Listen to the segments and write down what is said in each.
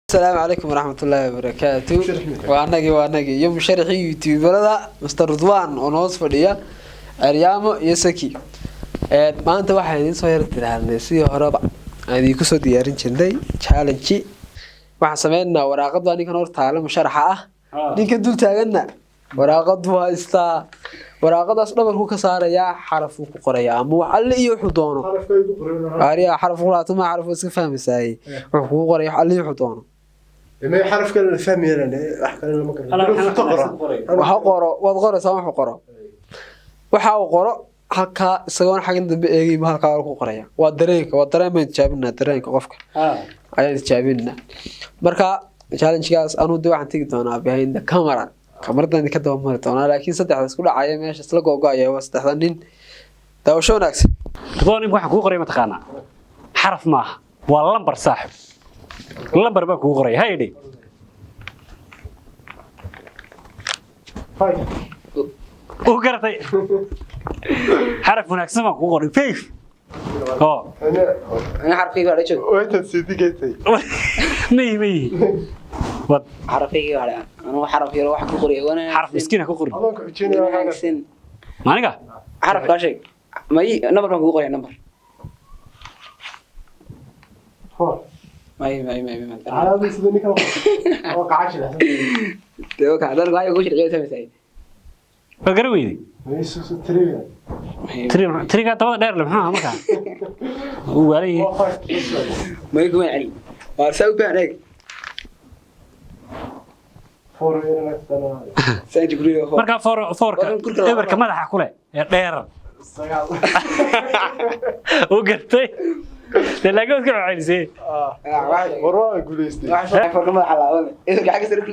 Asalaamu calaykum waraxmatullaahi wabarakaatu. Waa anagii iyo musharaxii youtuberada Mr Ridwan oo noos fadhiya Ceryaamo iyo Saki. Maanta waxaan idiin soo yar tirahnay sidii horeba aan idinku soo diyaarin jirnay challenge. Waxaan sameynaynaa waraaqad baa ninkan hor taala musharaxa ah, ninkan dul taaganna waraaqad buu haystaa. Waraaqadaas dhabarku ka saarayaa, xarafuu ku qorayaa ama wax alle iyo wuxuu doono. Ariya xaraf quraata ma xaraf iska fahmaysaay, wuxuu kugu qoraya wax alle iyo wuxuu doono. Ma xaraf kale la fahmayaan, wax kale lama garanayo. Waxa qoro waad qoraysaa, wuxuu qoro, waxa uu qoro halkaa isagoon xaggan dambe eegay buu halkaa ku qoraya. Waa dareenka, waa dareen baan tijaabinaa, dareenka qofka ayaan tijaabinaa. Marka challenge-gaas anuu de waxaan tegi doonaa behind the camera, kamaradan idinka daba mari doonaa, laakiin saddexda isku dhacaya meesha isla googo-aya waa saddexda nin. Daawasho wanaagsan. Ridwaan, imika waxaan kugu qoray mataqaanaa xaraf maaha, waa lambar saaxib, lambar baan kugu qoray. Haydhi uu garatay, xaraf wanaagsan baan kugu qoray, 5 oo. Ana xarafkayga waa joog. Waytan sidigatay. Mayi mayi wad. Xarafkayga waa anigu xaraf yar wax ku qoriyo wanaagsan. Xaraf miskiin ha ku qorin. Adoon ku xujinaya. Wanaagsan. Maaniga. Xaraf kaa sheeg. May, number baan kugu qoraya, number. May may may may. Calaamada sida ninkan oo qacashi leh. Dee ka hadal waxay ku shirqeeyay samaysay. Waa garan weyday. Meesha tiriga. Tiriga dabada dheer le maxaa ahaa markaa uu waalan yahay. May kuma celi. Waa saa u baahan eeg. Four inaan tana. Saa jibriil oo. Markaa foor foorka eberka madaxa ku leh ee dheerar. 9. Uu gartay dee, laakiin waad ka celcelisay. War waa guuleystay. Wax foorka madaxa laaban. Eberka xagga sare ku.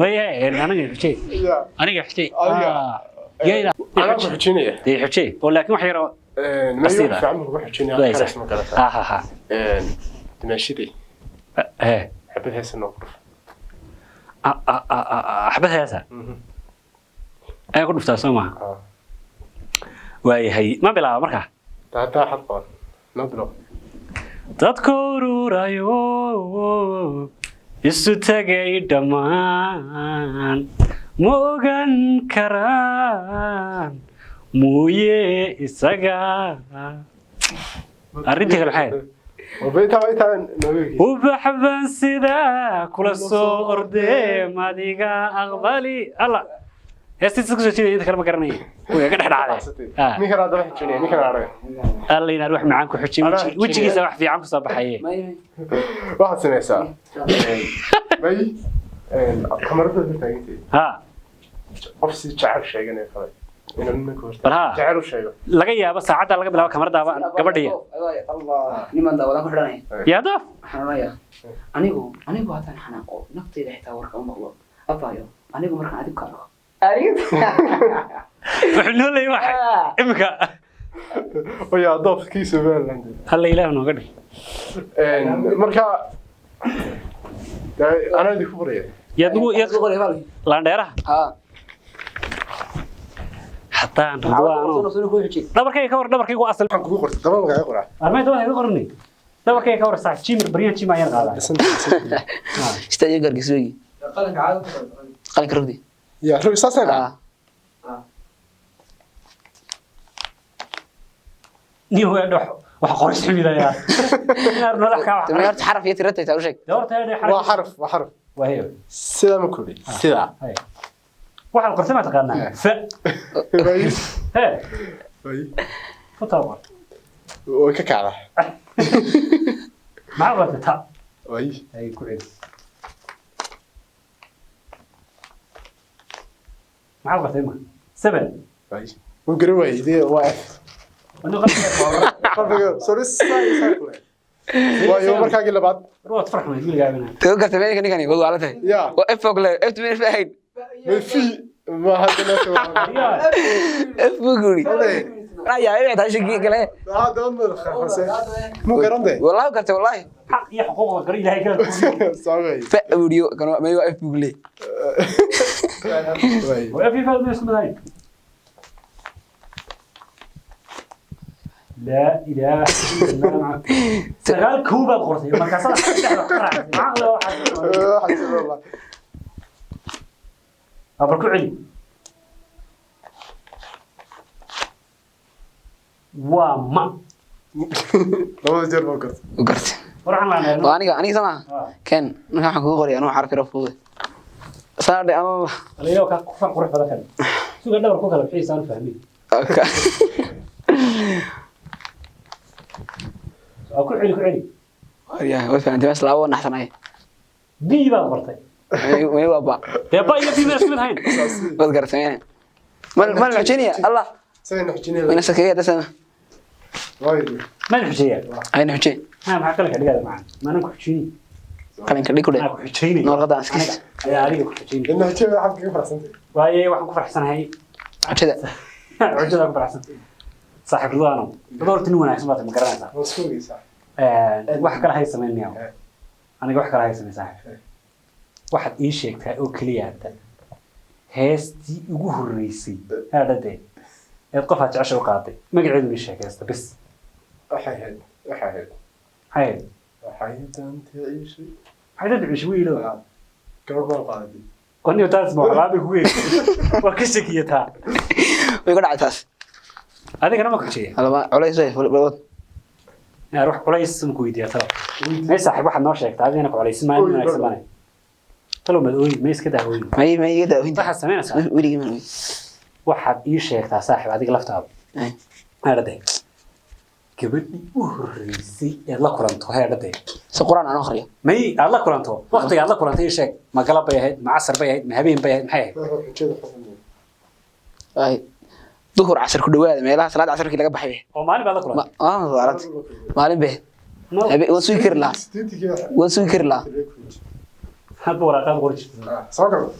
Maya, aniga xujey. Ya. Aniga xujey. Adiga. Yayna. Anaa ku xujinaya. Dee xujey oo laakiin wax yar oo Ma Basiira. fiican ku xujinaya. Waysa. Karas ma garata. Ha ha ha. Dimaashidii. Ee. Xabad heesa noo qurf. Xabad heesa ayaa ku dhuftaa soo maha? Waayahay, ma bilaaba markaa. Taataa xad qaban. Noo bilow. Dadku ururayo isu tegay dhammaan ma ogan karaan mooye isaga. Arrintii kale maxay ahayd? Wabeyta wayta nooga. Ubax baan sidaa kula soo ordee madiga aqbali alla heestiisa kusoo jeedaya, inta kale ma garanaya, way ka dhex dhacdee. Ninkan hadda xujinaya, ninkan arag. Alla inaad wax macaan ku xujin. Anaa xujinaya. Wejigiisa wax fiican kusoo baxaye. May may. Waxaad samaysaa may kamarada hor taagantay. Ha. Qof si jecel sheeganaya kale inuu ninka horta Bal ha. jecel u sheego. Laga yaabo saacadda laga bilaabo kamaradaaba gabadhiya. Allah, niman daawadan ku xidhanaya. Yaa doof. Waxaan odhanayaa anigu haddaan xanaaqo naftayda xitaa warka uma maqlo abayo, anigu markaan adigu ka arko anigu. Wuxuu noo leeyay waxay iminka. Oyaa doofkii Somaliland. Alla ilaah nooga dhig. Marka dee, anaa idinku baraya. Yaad nugu yaad Adigu qoray baalki. Laandheeraha. Ha. Haddaan Ridwaano dhabarkayga ka war, dhabarkayga waa asal. Waxaan kugu qortay daba magaca qoraa. Armayta waxay ka qornay dhabarkayga ka war saax jimir baryan jim ayaan qaadaa. Istaajiyo gargis weegi. Qalinka rugdi. Ya rug saasaan dhaca. Nin hooya dhox wax qoris xumidaya inaad madax kaa wax. Tumi horta xaraf iyo tirada taa u sheeg. Dee horta hee. Waa xaraf, waa xaraf. Waa heyo. Sidaa ma kori sidaa. Haye. Waxaad qortay ma taqaanaa fa? Way. Hee. Way. Futaa qor. Way ka kacdaa. Maxaa qortay ta? Way. Ay ku celi, maxaa qortay ma 7? Way, wuu garan waayey dee, waa F. Anu qalbiga Qalbiga sorry saa saa kule waayo markaagii labaad. Waad farxmay wiilgaagana. Too gartay meelka ninkani wad waa la tahay. Ya. Waa F oo kale, F meel fahayn. Ma fi ma hadda noo soo F buu guri. Ayaa ay taa sheegi kale. hadda ma khafase mu garan de. Wallahi gartay wallahi. Xaq iyo xuquuqda gar ilaahay kala Saamay. Fa buuriyo kan may waa F buu gule. Way. Waa fi faad isku madayn. Laa ilaaha illa Allah. 9 kow baad qortay markaasaa saddex wax ka raacday. Macaqli waa waxaad. Bal ku celi. Waa ma. Labada jeer baa gartay. U gartay. War waxaan lahaynaa. Waa aniga aniga sama. Ah. Ken marka waxaan kugu qorayaa anuu xaraf yaro fudud. Saadhe ama Aliyo ka ku qurux badan kan. Suga dhabar ku kala bixiisaan fahmin. Okay. Waa ku celi ku celi. Waryahay, way fahamtay bas laba naxsanay. B baad qortay. Way waa ba. Dee ba iyo B ma isku mid ahayn. Waad garatay. Mal mal xujinaya Allah. Sayna xujinaya. Wayna sakeeya dasana. Waayo. Ma xujeeyaa. Ayna xujin. Ha maxaa kale ka dhigaada macaan. Maanan ku xujini. Qalinka dhig ku dheh. Anaa ku xujeynaya. Noorqada askiis. Ayaa adiga ku xujeynaya. Inna xujinaya waxaad kaga faraxsantay. Waaye waxaan ku faraxsanahay. Xujada. Xujada ku faraxsantay. Saaxiib Ridwaano. Dad horta nin wanaagsan baad ma garanaysaa. Waa isku ogeysaa. Wax kale hay samayn miyaa. Aniga wax kale hay samayn saaxiib. Waxaad ii sheegtaa oo keliya hadda heestii ugu horreysay haadhadee eed qof aad jecesha u qaaday magaceedu ii sheeg heesta bis. Waxay ahayd. Waxay ahayd. Maxay ahayd? Waxay danta ciishay. Maxay dad cusub wiilo? Gabadh baan qaaday. Qoniyo taas ma waxbaa bay kugu yeeshay. Waa ka shakiyataa. Way ka dhacay taas. Adigana ma ku jeeya. Alama culays way balwad. Naar wax culays ma ku weydiiyaa talo. May saaxiib waxaad noo sheegtaa adigana ku culays maayo wanaagsan maane. Talo mad ooyi may iska daa ooyi. May may iga daa Waxaad samaynaysaa. Weligii ma ooyin. Waxaad ii sheegtaa saaxiib adiga laftaada. Haadhadee. Gabadhii u horreysay eed la kulanto haadhadee. Si quraan aan akhriyo. May aad la kulanto waqtiga aad la kulantay ii sheeg ma galab bay ahayd ma casar bay ahayd ma habeen bay ahayd maxay ahayd. Xujada xukun. Ay duhur casar ku dhawaada meelaha salaad casarkii laga baxay. Oo maalin baad la kulantay. Ma aragt. Maalin bay. Waan sugi kari lahaa. Waan sugi kari lahaa. Hadba waraaqaad qori jirtay. Soo galo.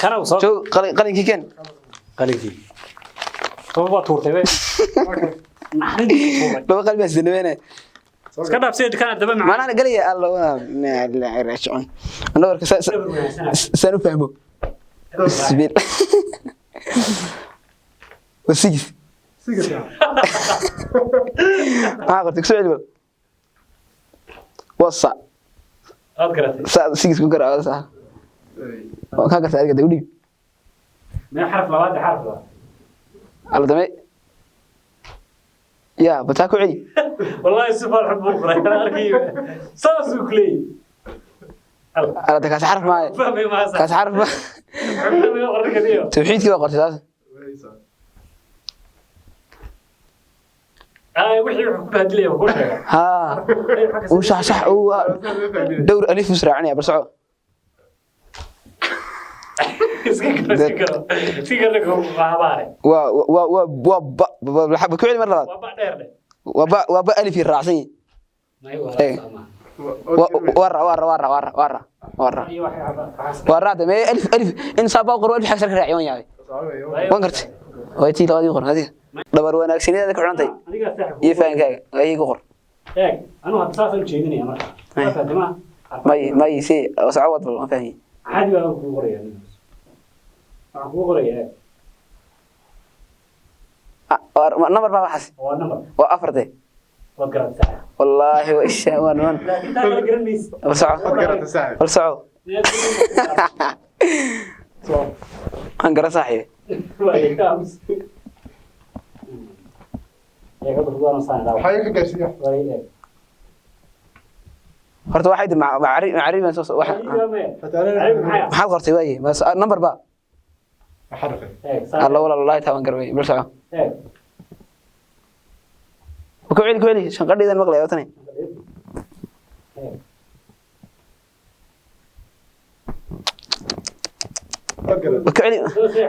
Kana uu soo Joog qalinkii keen. qalinkii. Toba waa tuurtay be. Naxariis tuuray. Laba qalbi baan isdanabeynaya. Iska dhaaf sayid kana daba macaan. Maanaan galaya alla waa la raajicun. Nabarka saan u fahmo. Bismil. Wasigis. Sigis. Maxaa qortay ku soo celi bal. Waa sa. Aad garatay. Sa sigis ku garaa sa. Waa ka gartay adiga dib. Mee xaraf labaad xaraf labaad. Alla dame. Ya bataa ku celi. Wallahi si farxad buu qoray arkay. Saas uu kulay. Alla kaas xaraf maayo. Fahmay ma sax. Kaas xaraf ma. Fahmay qoray kadiyo. Tawxiidkii baa qortay taas. Ay wixii wuxuu ku bahadilaya ku sheegay. Ha. Uu sax sax uu dhowr alif israacinaya bal soco. Iska garo iska garo. Iska garo ku qaabaare. Waa waa waa waa ba ba ku celi mar labaad. Waa ba dheer leh. Waa ba waa ba alif raacsan yihiin. May waa sama. Waa ra waa ra waa ra waa ra waa ra waa ra. Waa raacda mee alif alif in saaba qoro alif xasar ka raaciyan yahay. Waan gartay. Way tii labadii qor adiga. Dhabar wanaagsaneeda ku xirantay. Aniga saaxiib. Iyo fahankaaga ay igu qor. Eeg, anu hadda saas u jeedinaya marka. Fatima. May may si socod bal ma fahmi. Caadi baan kugu qorayaa. Waxaan kugu qorayaa. Number baa waxaas. Waa number. Waa afartay. Waad garatay. Wallaahi waa isha waan waan. Laakiin taa kala garan maysid. Bal soco. Waad garatay saaxiib. Bal soco. Waan garan saaxiib. Waxaa ka gaarsiiya. Horta waxay macari baan soo wax. Maxaad qortay waaye? Bas number ba. Xaraf. Alla walaal wallahi taa waan garmay. Bal soco. Ku celi ku celi shanqadhiidan maqlay oo tani. Bal ku celi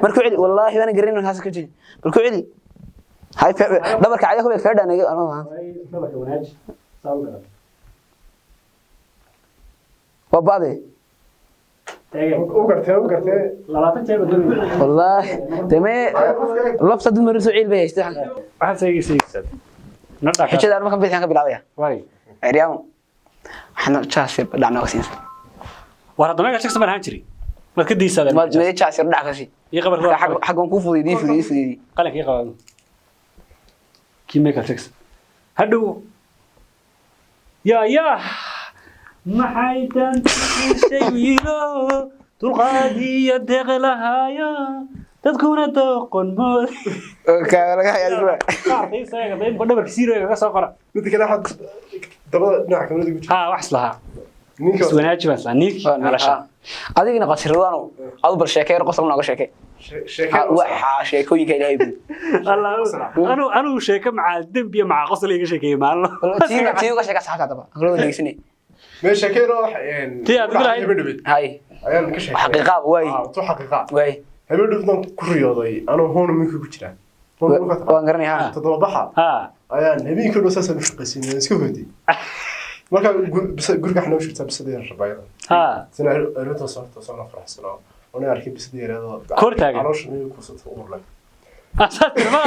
mar ku celi wallahi waan garin markaas ku celi. Bal ku celi. Hay dhabarka caya ku feedhan iga anoo. Waa baade. U gartay u gartay. Wallahi dame lafta dad mariso ciil bay haystay. Waxaad sheegaysaa. Xijada aan markan bixin ka bilaabaya. Waay. Ciyaam. Waxaan jaasir dhacna wasiin. War hadda meesha shaqsi ma ahaan jiray. Maad ka diisaa. Ma jaasir dhac ka sii. Ii qabar xag xag ku fudeeyay fudeeyay fudeeyay. Qalinka ii qabar. Kii Michael Jackson. Hadhow yaa yaa maxay dantishay wiilo dulqaadiyo deeq lahaayo dadkuna doqon mood. Laga hayaa. Qaarkaysaga dhabarka siirooyga ka soo qora. Midda kale, waxaad dabada dhinaca kamarada ku jirta. Haa, wax islahaa. Ninka iswanaaji baan islahaa ninkii alasha. Adigina qasir Ridwaanow, adu bal sheekay yar, qosol nooga sheekay. Sheekada. Waxa sheekooyinka Ilaahay buu. Allah, anu sheeko macaa dembi iyo macaa qosol iga sheekeeyey maalin. Tii uga sheeka saxaabta hadaba aan kula dhegeysanay. Mee sheekada wax Tii aad ugu lahayd. Habeen dhaweyd Hay. ayaan ka sheekay. Xaqiiqaab waay. Ah, tu xaqiiqa. Waay. Habeen dhaweyd baan ku riyooday anoo hoon minka ku jira. Hoon minka taqaan. Waan garanay, ha. Toddoba baxa haa ayaan habeenkii dhow saasaan u shaqaysiinay, iska hoyday. Marka guriga waxaa noo shirtaa bisada yar rabayada. Haa. Sina aroorta soo soo faraxsanoo oona arkay bisada yareedoo Kor taagan. caloosha miyuu kursata uur leh. Asaas ma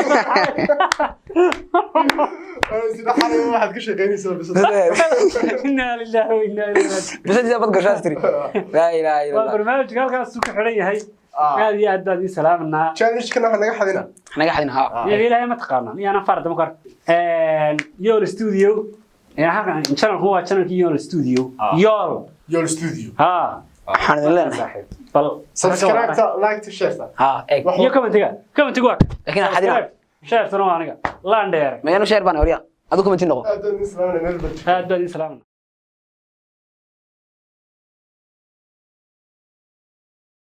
Sida xalay waxaad ka shaqaynaysaa bisada. Inna lillahi wa inna ilayhi raaji'uun. Bisadiisa bad gashaas tiri, laa ilaaha illa Waa Allah. Barnaamijka halkaas ku xidhan yahay. Aad iyo aad baan idin salaamanaa. Challenge-kana waxa naga xadina. Naga xadin, ha. Iyaga Ilaahay ma taqaanaan iyo anaan farda ma kar Yool Studio. Halkan channelku waa channelkii Yool Studio. Yool. Yool Studio. Haa. Waxaan idin leenahay bal Subscribe, like to share. Ha, eeg. Iyo commentiga waa Laakiin aan xadina. Share-tuna waa aniga laan dheer. Mayanu share baan warya, adu commenti noqo. Aad baan idin salaamanaa meel bal. Aad baan idin salaamanaa.